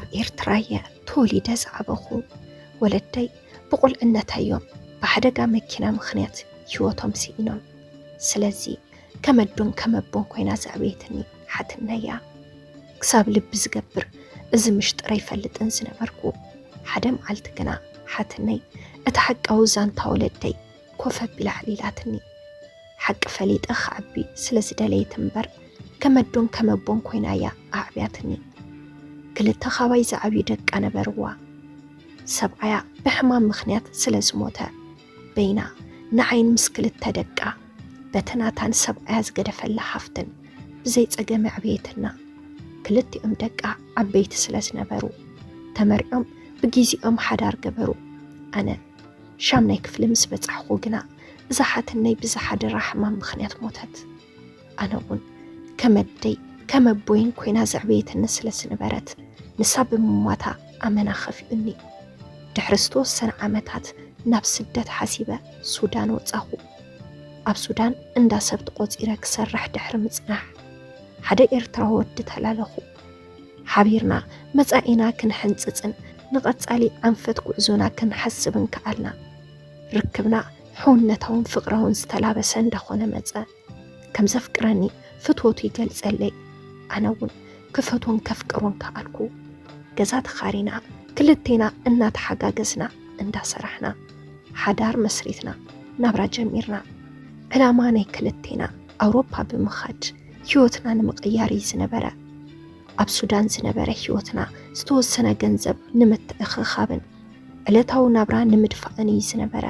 ኣብ ኤርትራ እየ ተወሊደ ዝዓበኹ። ወለደይ ብቑልዕነተይ እዮም ብሓደጋ መኪና ምኽንያት ህይወቶም ስኢኖም። ስለዚ ከመዶን ከመቦን ኮይና ዘዕበየትኒ ሓትነያ። ክሳብ ልቢ ዝገብር እዚ ምሽጥር ኣይፈልጥን ዝነበርኩ። ሓደ መዓልቲ ግና ሓትነይ እቲ ሓቃዊ ዛንታ ወለደይ ኮፍ ኣቢላ ኣዕሊላትኒ። ሓቂ ፈሊጠ ክዓቢ ስለ ዝደለየት እምበር፣ ከመዶን ከመቦን ኮይና እያ ኣዕብያትኒ። ክልተ ካባይ ዝዓብዩ ደቃ ነበርዋ። ሰብኣያ ብሕማም ምኽንያት ስለ ዝሞተ፣ በይና ንዓይን ምስ ክልተ ደቃ፣ በቲ ናታን ሰብኣያ ዝገደፈላ ሃፍትን ብዘይ ጸገም ኣዕበየትና። ክልቲኦም ደቃ ዓበይቲ ስለ ዝነበሩ፣ ተመርዕዮም ብግዜኦም ሓዳር ገበሩ። ኣነ ሻምናይ ክፍሊ ምስ በጻሕኹ ግና፣ እዛ ሓትነይ ብዝሓደራ ሕማም ምኽንያት ሞተት። ኣነ እውን ከመደይ ከመቦይን ኮይና ዘዕበየትኒ ስለ ዝነበረት፣ ንሳ ብምሟታ ኣመና ከፊኡኒ። ድሕሪ ዝተወሰነ ዓመታት ናብ ስደት ሓሲበ ሱዳን ወጻኹ። ኣብ ሱዳን እንዳ ሰብ ተቖጺረ ክሰርሕ ድሕሪ ምጽናሕ፣ ሓደ ኤርትራዊ ወዲ ተላለኹ። ሓቢርና መጻኢና ክንሕንጽጽን ንቐጻሊ ኣንፈት ጉዕዞና ክንሓስብን ከኣልና። ርክብና ሕውነታውን ፍቕራውን ዝተላበሰ እንዳኾነ መጸ። ከም ዘፍቅረኒ ፍትወቱ ይገልጸለይ። ኣነ እውን ክፈትዎን ከፍቅሮን ከኣልኩ። ገዛ ተኻሪና፣ ክልቴና እናተሓጋገዝና እንዳሰራሕና፣ ሓዳር መስሪትና፣ ናብራ ጀሚርና። ዕላማ ናይ ክልቴና ኣውሮፓ ብምኻድ ህይወትና ንምቕያር እዩ ዝነበረ። ኣብ ሱዳን ዝነበረ ህይወትና ዝተወሰነ ገንዘብ ንምትእኽኻብን ዕለታዊ ናብራ ንምድፋእን እዩ ዝነበረ።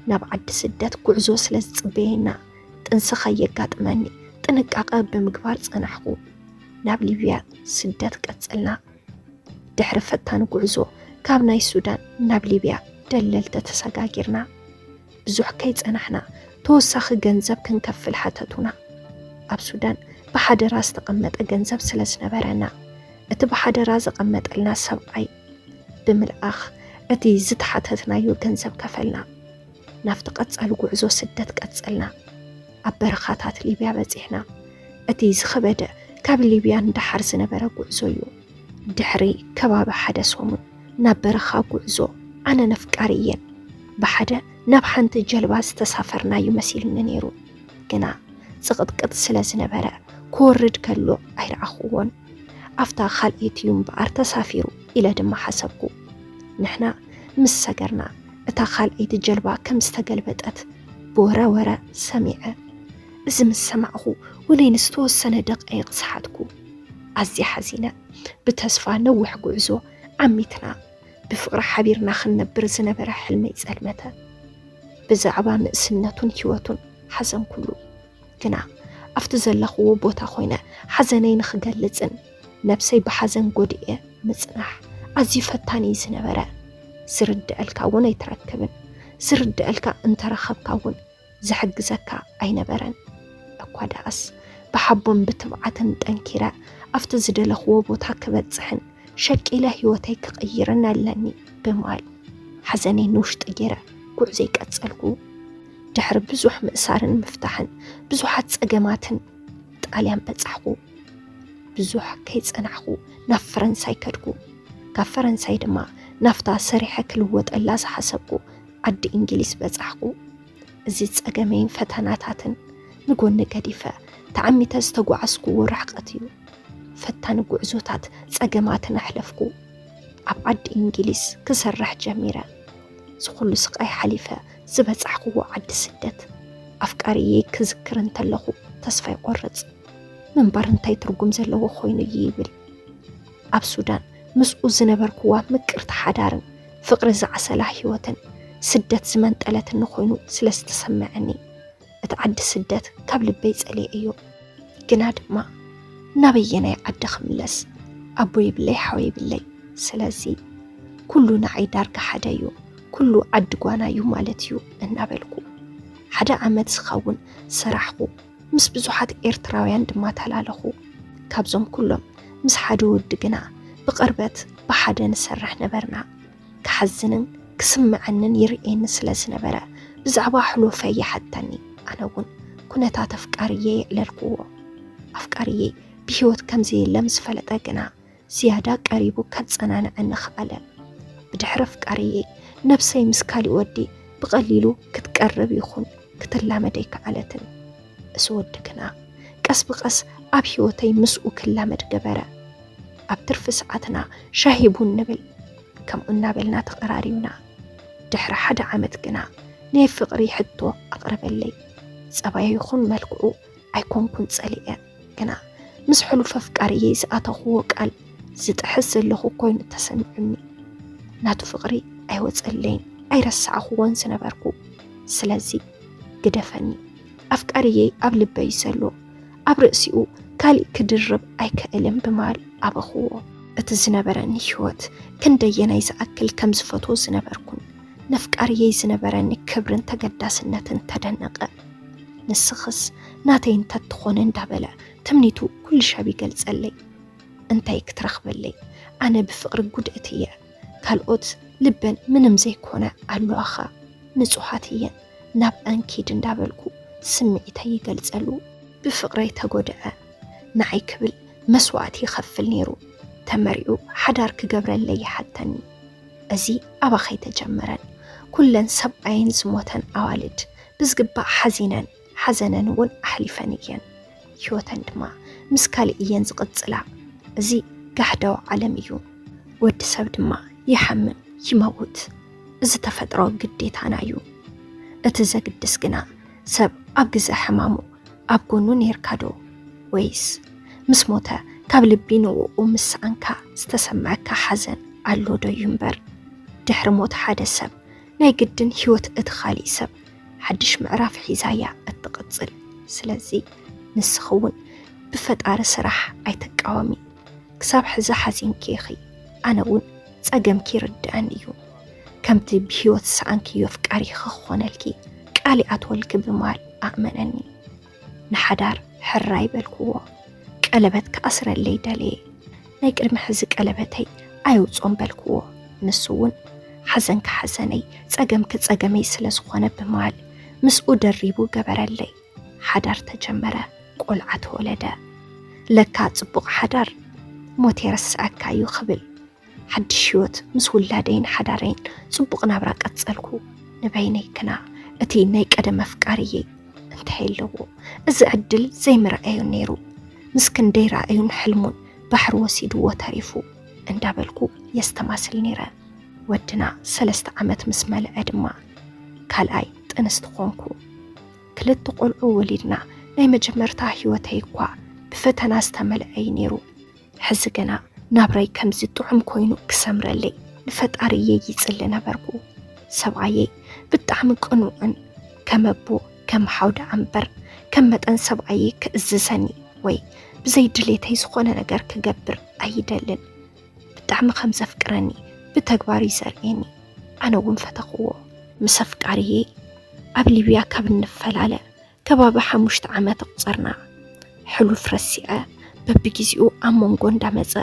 ናብ ዓዲ ስደት ጉዕዞ ስለ ዝጽበየና፣ ጥንሲ ከየጋጥመኒ ጥንቃቐ ብምግባር ጸናሕኩ። ናብ ሊብያ ስደት ቀጸልና። ድሕሪ ፈታኒ ጉዕዞ፣ ካብ ናይ ሱዳን ናብ ሊብያ ደለልቲ ተሰጋጊርና። ብዙሕ ከይጸናሕና፣ ተወሳኺ ገንዘብ ክንከፍል ሓተቱና። ኣብ ሱዳን ብሓደራ ዝተቐመጠ ገንዘብ ስለ ዝነበረና፣ እቲ ብሓደራ ዘቐመጠልና ሰብኣይ ብምልኣኽ፣ እቲ ዝተሓተትናዮ ገንዘብ ከፈልና። ናብቲ ቀጻሊ ጉዕዞ ስደት ቀጸልና። ኣብ በረኻታት ሊብያ በጺሕና። እቲ ዝኸበደ ካብ ሊብያ ንደሓር ዝነበረ ጉዕዞ እዩ። ድሕሪ ከባቢ ሓደ ሰሙን ናብ በረኻ ጉዕዞ፣ ኣነን ኣፍቃሪየን ብሓደ ናብ ሓንቲ ጀልባ ዝተሳፈርና እዩ መሲሉኒ ነይሩ። ግና ጽቕጥቅጥ ስለ ዝነበረ፣ ክወርድ ከሎ ኣይረኣኹዎን። ኣብታ ካልኣይቲ እዩ እምበኣር ተሳፊሩ ኢለ ድማ ሓሰብኩ። ንሕና ምስ ሰገርና፣ እታ ካልኣይቲ ጀልባ ከም ዝተገልበጠት ብወረ ወረ ሰሚዐ። እዚ ምስ ሰማዕኹ፣ ውነይ ንዝተወሰነ ደቃይቕ ሰሓትኩ። ኣዝየ ሓዚነ። ብተስፋ ነዊሕ ጉዕዞ ዓሚትና፣ ብፍቕሪ ሓቢርና ክንነብር ዝነበረ ሕልመይ ጸልመተ። ብዛዕባ ንእስነቱን ህይወቱን ሓዘንኩሉ። ግና ኣብቲ ዘለኽዎ ቦታ ኮይነ ሓዘነይ ንኽገልጽን ነብሰይ ብሓዘን ጎዲኤ ምጽናሕ ኣዝዩ ፈታኒ እዩ ዝነበረ። ዝርድኣልካ እውን ኣይትረክብን። ዝርድኣልካ እንተረኸብካ እውን ዝሕግዘካ ኣይነበረን። እኳ ደኣስ ብሓቦን ብትብዓትን ጠንኪረ ኣብቲ ዝደለኽዎ ቦታ ክበጽሕን ሸቂለ ህይወተይ ክቕይርን ኣለኒ ብምባል ሓዘነይ ንውሽጢ ገይረ ጉዕዞይ ቀጸልኩ። ድሕሪ ብዙሕ ምእሳርን ምፍታሕን ብዙሓት ጸገማትን ጣልያን በጻሕኩ። ብዙሕ ከይጸናሕኩ ናብ ፈረንሳይ ከድኩ። ካብ ፈረንሳይ ድማ ናብታ ሰሪሐ ክልወጠላ ዝሓሰብኩ ዓዲ እንግሊዝ በጻሕኩ። እዚ ጸገመይን ፈተናታትን ንጎኒ ገዲፈ ተዓሚተ ዝተጓዓዝኩዎ ርሕቀት እዩ። ፈታኒ ጉዕዞታት ጸገማትን ኣሕለፍኩ። ኣብ ዓዲ እንግሊዝ ክሰርሕ ጀሚረ። እዚ ኩሉ ስቃይ ሓሊፈ ዝበጻሕኩዎ ዓዲ ስደት ኣፍቃሪየይ ክዝክር እንተለኹ ተስፋ ይቆርጽ። ምንባር እንታይ ትርጉም ዘለዎ ኮይኑ እዩ ይብል። ኣብ ሱዳን ምስኡ ዝነበርኩዋ ምቅርቲ ሓዳርን ፍቕሪ ዝዓሰላ ህይወትን ስደት ዝመንጠለትኒ ኮይኑ ስለ ዝተሰምዐኒ፣ እቲ ዓዲ ስደት ካብ ልበይ ጸሊኤዮ። ግና ድማ ናበየናይ ዓዲ ክምለስ? ኣቦ የብለይ፣ ሓወ የብለይ። ስለዚ ኩሉ ንዓይ ዳርጋ ሓደ እዩ፣ ኩሉ ዓዲ ጓና እዩ ማለት እዩ እናበልኩ ሓደ ዓመት ዝኸውን ሰራሕኹ። ምስ ብዙሓት ኤርትራውያን ድማ ተላለኹ። ካብዞም ኩሎም ምስ ሓደ ወዲ ግና ብቕርበት ብሓደ ንሰርሕ ነበርና። ክሓዝንን ክስምዐንን ይርእየኒ ስለ ዝነበረ ብዛዕባ ሕሉፈይ ይሓተኒ። ኣነ እውን ኩነታት ኣፍቃሪየ የዕለልክዎ። ኣፍቃሪየይ ብህይወት ከም ዘየለ ምስ ፈለጠ ግና ዝያዳ ቀሪቡ ከጸናንዐኒ ከኣለ። ብድሕሪ ኣፍቃሪየይ ነብሰይ ምስ ካሊእ ወዲ ብቐሊሉ ክትቀርብ ይኹን ክትላመድ ኣይከኣለትን። እዚ ወዲ ግና ቀስ ብቐስ ኣብ ህይወተይ ምስኡ ክላመድ ገበረ። ኣብ ትርፊ ሰዓትና ሻሂ ቡን ንብል። ከምኡ እናበልና ተቐራሪብና። ድሕሪ ሓደ ዓመት ግና ናይ ፍቕሪ ሕቶ ኣቕረበለይ። ጸባዩ ይኹን መልክዑ ኣይኮንኩን ጸሊኤ፣ ግና ምስ ሕሉፍ ኣፍቃሪየይ ዝኣተኽዎ ቃል ዝጥሕስ ዘለኹ ኮይኑ ተሰሚዑኒ። ናቱ ፍቕሪ ኣይወጸለይን ኣይረሳዕኽዎን ዝነበርኩ። ስለዚ ግደፈኒ፣ ኣፍቃሪየይ ኣብ ልበይ ዘሎ፣ ኣብ ርእሲኡ ካሊእ ክድርብ ኣይክእልን ብምባል ኣበኽዎ። እቲ ዝነበረኒ ህይወት ክንደየናይ ዝኣክል ከም ዝፈትዎ ዝነበርኩን ነፍቃሪየይ ዝነበረኒ ክብርን ተገዳስነትን ተደነቐ። ንስኽስ ናተይ እንተትኾኒ እንዳበለ ትምኒቱ ኩሉ ሻብ ይገልጸለይ። እንታይ ክትረኽበለይ? ኣነ ብፍቕሪ ጉድእት እየ። ካልኦት ልበን ምንም ዘይኮነ ኣሉዋኻ ንጹሃት እየን። ናብኣን ኪድ እንዳበልኩ ስምዒተይ ይገልጸሉ። ብፍቕረይ ተጎድአ። ንዓይ ክብል መስዋእቲ ይኸፍል ነይሩ። ተመሪዑ ሓዳር ክገብረለይ ይሓተኒ። እዚ ኣባኸ ኣይተጀመረን። ኩለን ሰብኣየን ዝሞተን ኣዋልድ ብዝግባእ ሓዚነን ሓዘነን እውን ኣሕሊፈን እየን። ህይወተን ድማ ምስ ካሊእ እየን ዝቕጽላ። እዚ ጋሕዳዊ ዓለም እዩ። ወዲ ሰብ ድማ ይሓምም ይመውት። እዚ ተፈጥሮ ግዴታና እዩ። እቲ ዘግድስ ግና ሰብ ኣብ ግዘ ሕማሙ ኣብ ጎኑ ኔርካ ዶ? ወይስ ምስ ሞተ ካብ ልቢ ንዕኡ ምስኣንካ ዝተሰምዐካ ሓዘን ኣሎ ዶ እዩ እምበር? ድሕሪ ሞት ሓደ ሰብ ናይ ግድን ህይወት እቲ ካሊእ ሰብ ሓድሽ ምዕራፍ ሒዛያ እትቕጽል። ስለዚ ንስኺ እውን ብፈጣሪ ስራሕ ኣይትቃወሚ። ክሳብ ሕዚ ሓዚንኪ ኢኺ። ኣነ እውን ጸገምኪ ይርድኣኒ እዩ። ከምቲ ብህይወት ዝሰኣንክዮ ኣፍቃሪኺ ክኾነልኪ ቃል ይኣትወልኪ ብምባል ኣእመነኒ። ንሓዳር ሕራይ በልክዎ። ቀለበት ክኣስረለይ ደለየ። ናይ ቅድሚ ሕዚ ቀለበተይ ኣየውጾን በልክዎ። ንሱ እውን ሓዘንካ ሓዘነይ ጸገምኪ ጸገመይ ስለ ዝኾነ ብምባል ምስኡ ደሪቡ ገበረለይ። ሓዳር ተጀመረ። ቆልዓ ተወለደ። ለካ ጽቡቕ ሓዳር ሞት የረስዐካ እዩ ክብል። ሓድሽ ህይወት ምስ ውላደይን ሓዳረይን ጽቡቕ ናብራ ቀጸልኩ። ንበይነይ ግና እቲ ናይ ቀደም ኣፍቃሪየይ እንታይ ኣለዎ? እዚ ዕድል ዘይምርኣዩ ነይሩ። ምስ ክንደይ ራእዩን ሕልሙን ባሕሪ ወሲድዎ ተሪፉ እንዳበልኩ የስተማስል ነይረ። ወድና ሰለስተ ዓመት ምስ መልዐ ድማ ካልኣይ ጥንስቲ ኾንኩ። ክልተ ቆልዑ ወሊድና ናይ መጀመርታ ህይወተይ እኳ ብፈተና ዝተመልዐ እዩ ነይሩ። ሕዚ ግና ናብራይ ከምዚ ጥዑም ኮይኑ ክሰምረለይ ንፈጣሪየይ ይጽሊ ነበርኩ። ሰብኣየይ ብጣዕሚ ቅኑዕን ከም ኣቦ ከም ሓው ደኣ እምበር ከም መጠን ሰብኣየይ ክእዝዘኒ ወይ ብዘይ ድሌተይ ዝኾነ ነገር ክገብር ኣይደልን። ብጣዕሚ ከም ዘፍቅረኒ ብተግባር እዩ ዘርእየኒ። ኣነ እውን ፈተኽዎ። ምስ ኣፍቃሪየይ ኣብ ሊብያ ካብ እንፈላለ ከባቢ ሓሙሽተ ዓመት ኣቑጸርና። ሕሉፍ ረሲዐ በብግዜኡ ኣብ መንጎ እንዳመጸ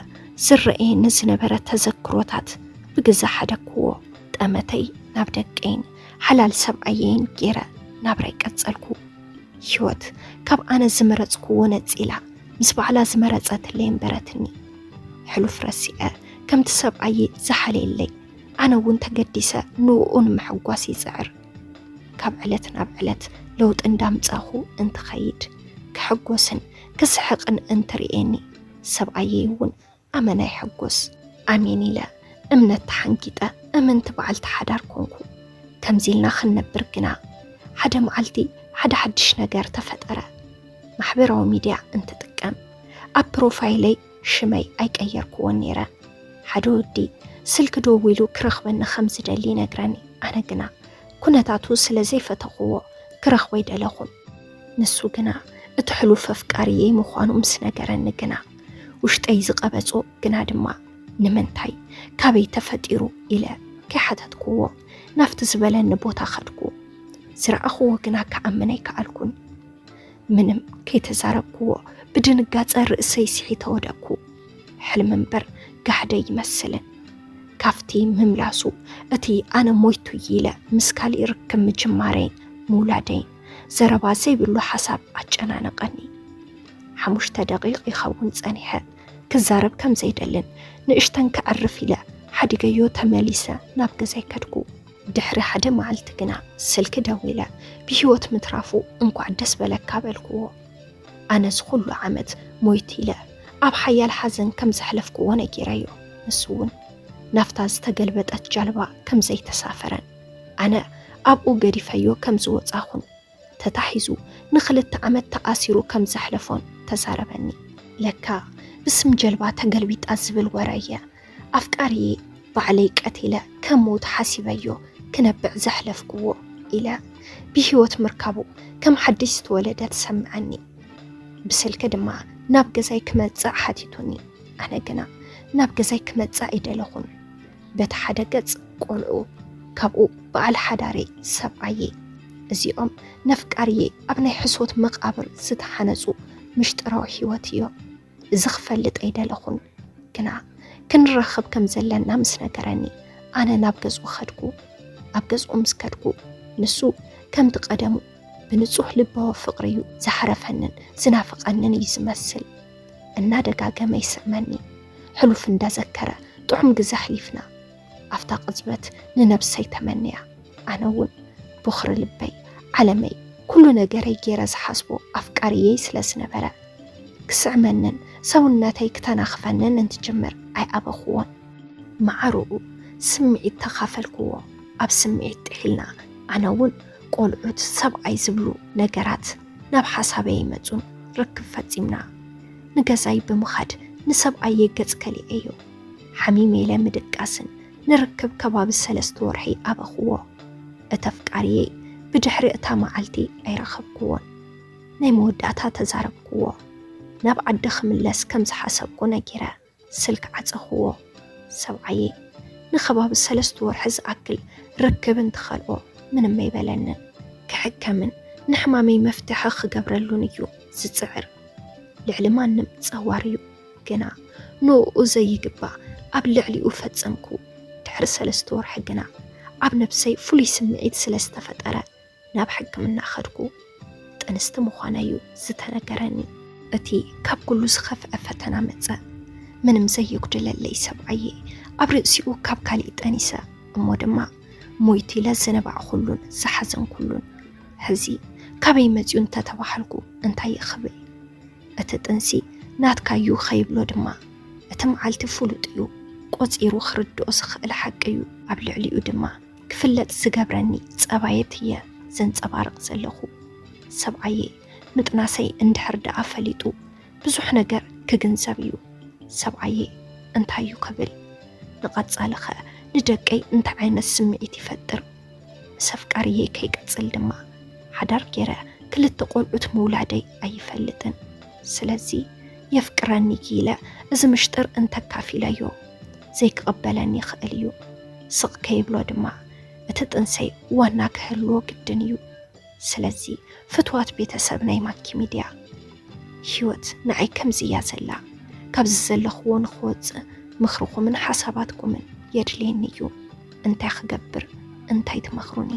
ዝረኣየኒ ዝነበረ ተዘክሮታት ብግዘ ሓደግክዎ። ጠመተይ ናብ ደቀይን ሓላል ሰብኣየይን ገይረ ናብራይ ቀጸልኩ። ህይወት ካብ ኣነ ዝመረጽክዎ ነጺላ ምስ ባዕላ ዝመረጸትለይ እምበረትኒ። ሕሉፍ ረሲዐ ከምቲ ሰብኣየይ ዝሓለየለይ ኣነ እውን ተገዲሰ ንእኡ ንምሕጓስ ይጽዕር። ካብ ዕለት ናብ ዕለት ለውጢ እንዳምጻኹ እንትኸይድ ክሕጎስን ክስሕቕን እንትርእየኒ ሰብኣየይ እውን ኣመና ይሕጎስ። ኣሜን ኢለ እምነት ተሓንጊጠ እምንቲ በዓልቲ ሓዳር ኮንኩ። ከምዚ ኢልና ክንነብር ግና ሓደ መዓልቲ ሓደ ሓድሽ ነገር ተፈጠረ። ማሕበራዊ ሚድያ እንትጥቀም ኣብ ፕሮፋይለይ ሽመይ ኣይቀየርክዎን ነይረ። ሓደ ወዲ ስልኪ ደዊሉ ክረኽበኒ ከም ዝደሊ ይነግረኒ። ኣነ ግና ኩነታቱ ስለ ዘይፈተኽዎ ክረኽቦ ኣይደለኹን። ንሱ ግና እቲ ሕሉፍ ኣፍቃሪየይ ምዃኑ ምስ ነገረኒ ግና ውሽጠይ ዝቐበጾ ግና ድማ ንምንታይ ካበይ ተፈጢሩ ኢለ ከይሓተትክዎ ናብቲ ዝበለኒ ቦታ ከድኩ። ዝረኣኽዎ ግና ክኣምን ኣይከኣልኩን። ምንም ከይተዛረብክዎ ብድንጋጸ ርእሰይ ስሒተ ወደቅኩ። ሕልሚ እምበር ጋሕደ ይመስልን። ካብቲ ምምላሱ እቲ ኣነ ሞይቱ ኢለ ምስ ካሊእ ርክብ ምጅማረይን ምውላደይን ዘረባ ዘይብሉ ሓሳብ ኣጨናነቐኒ። ሓሙሽተ ደቂቕ ይኸውን ጸኒሐ ክዛረብ ከም ዘይደልን ንእሽተን ከዕርፍ ኢለ ሓዲገዮ ተመሊሰ ናብ ገዛይ ከድኩ። ድሕሪ ሓደ መዓልቲ ግና ስልኪ ደዊለ ብህይወት ምትራፉ እንኳዕ ደስ በለካ በልክዎ። ኣነስ ኩሉ ዓመት ሞይት ኢለ ኣብ ሓያል ሓዘን ከም ዘሕለፍክዎ ነጊረዮ። ንሱ እውን ናብታ ዝተገልበጠት ጃልባ ከም ዘይተሳፈረን ኣነ ኣብኡ ገዲፈዮ ከም ዝወጻኹን ተታሒዙ ንኽልተ ዓመት ተኣሲሩ ከም ዘሕለፎን ተዛረበኒ። ለካ ብስም ጀልባ ተገልቢጣ ዝብል ወረ እየ ኣፍቃሪየ ባዕለይ ቀቲለ ከም ሞት ሓሲበዮ ክነብዕ ዘሕለፍክዎ ኢለ ብህይወት ምርካቡ ከም ሓድሽ ዝተወለደ ተሰምዐኒ። ብስልኪ ድማ ናብ ገዛይ ክመጽእ ሓቲቱኒ። ኣነ ግና ናብ ገዛይ ክመጽእ ኣይደለኹን። በቲ ሓደ ገጽ ቆልዑ፣ ካብኡ በዓል ሓዳረይ ሰብኣየይ፣ እዚኦም ነፍቃሪየይ ኣብ ናይ ሕሶት መቓብር ዝተሓነጹ ምሽጥራዊ ህይወት እዮም። እዚ ክፈልጥ ኣይደለኹን። ግና ክንራኸብ ከም ዘለና ምስ ነገረኒ ኣነ ናብ ገዝኡ ኸድኩ። ኣብ ገዝኡ ምስ ከድኩ ንሱ ከምቲ ቀደሙ ብንጹህ ልባዊ ፍቕሪ እዩ ዝሓረፈንን ዝናፍቐንን እዩ ዝመስል። እናደጋገመ ይስዕመኒ። ሕሉፍ እንዳዘከረ ጥዑም ግዘ ኣሕሊፍና። ኣብታ ቅጽበት ንነብሰይ ተመንያ። ኣነ እውን ቦኽሪ ልበይ፣ ዓለመይ፣ ኩሉ ነገረይ ገይረ ዝሓስቦ ኣፍቃሪየይ ስለ ዝነበረ ክስዕመንን ሰውነተይ ክተናኽፈንን እንትጅምር ኣይኣበኽዎን። መዓርኡ ስምዒት ተኻፈልክዎ። ኣብ ስምዒት ጥሒልና ኣነ እውን ቆልዑት ሰብኣይ ዝብሉ ነገራት ናብ ሓሳበይ ይመጹን ርክብ ፈጺምና። ንገዛይ ብምኻድ ንሰብኣየ ገጽ ከሊኤዮ። ሓሚም ኢለ ምድቃስን ንርክብ ከባቢ ሰለስተ ወርሒ ኣበኽዎ። እቲ ኣፍቃሪየይ ብድሕሪ እታ መዓልቲ ኣይረኸብክዎን። ናይ መወዳእታ ተዛረብክዎ። ናብ ዓዲ ክምለስ ከም ዝሓሰብኩ ነጊረ ስልኪ ዓጸኽዎ። ሰብኣየይ ንከባቢ ሰለስተ ወርሒ ዝኣክል ርክብ እንትኸልኦ ምንም ኣይበለንን። ክሕከምን ንሕማመይ መፍትሒ ክገብረሉን እዩ ዝጽዕር። ልዕሊ ማንም ጸዋር እዩ። ግና ንኡ ዘይግባእ ኣብ ልዕሊኡ ፈጸምኩ። ድሕሪ ሰለስተ ወርሒ ግና ኣብ ነብሰይ ፍሉይ ስምዒት ስለ ዝተፈጠረ ናብ ሕክምና ከድኩ። ጥንስቲ ምዃነይ እዩ ዝተነገረኒ። እቲ ካብ ኩሉ ዝኸፍአ ፈተና መጸ። ምንም ዘየጉደለለይ ሰብኣየ ኣብ ርእሲኡ ካብ ካሊእ ጠኒሰ እሞ ድማ ሞይት ኢለ ዝነባዕኹሉን ዝሓዘንኩሉን። ሕዚ ካበይ መጺኡ እንተተባሃልኩ እንታይ ይኽብል? እቲ ጥንሲ ናትካ እዩ ኸይብሎ ድማ እቲ መዓልቲ ፍሉጥ እዩ። ቆጺሩ ክርድኦ ዝኽእል ሓቂ እዩ። ኣብ ልዕሊኡ ድማ ክፍለጥ ዝገብረኒ ጸባየት እየ ዘንጸባርቕ ዘለኹ። ሰብኣየ ምጥናሰይ እንድሕር ደኣ ፈሊጡ ብዙሕ ነገር ክግንዘብ እዩ። ሰብኣየ እንታይ እዩ ክብል? ንቐጻሊ ኸ ንደቀይ እንታይ ዓይነት ስምዒት ይፈጥር? ምስ ኣፍቃሪየይ ከይቀጽል ድማ ሓዳር ገይረ ክልተ ቆልዑት ምውላደይ ኣይፈልጥን። ስለዚ የፍቅረኒ ኢለ እዚ ምሽጥር እንተካፊለዮ ዘይክቕበለኒ ይኽእል እዩ። ስቕ ከይብሎ ድማ እቲ ጥንሰይ ዋና ክህልዎ ግድን እዩ። ስለዚ ፍትዋት ቤተሰብ ናይ ማኪ ሚድያ፣ ህይወት ንዓይ ከምዚ እያ ዘላ። ካብዚ ዘለኽዎ ንኽወፅእ ምኽርኹምን ሓሳባትኩምን የድልየኒ እዩ። እንታይ ክገብር? እንታይ ትመኽሩኒ?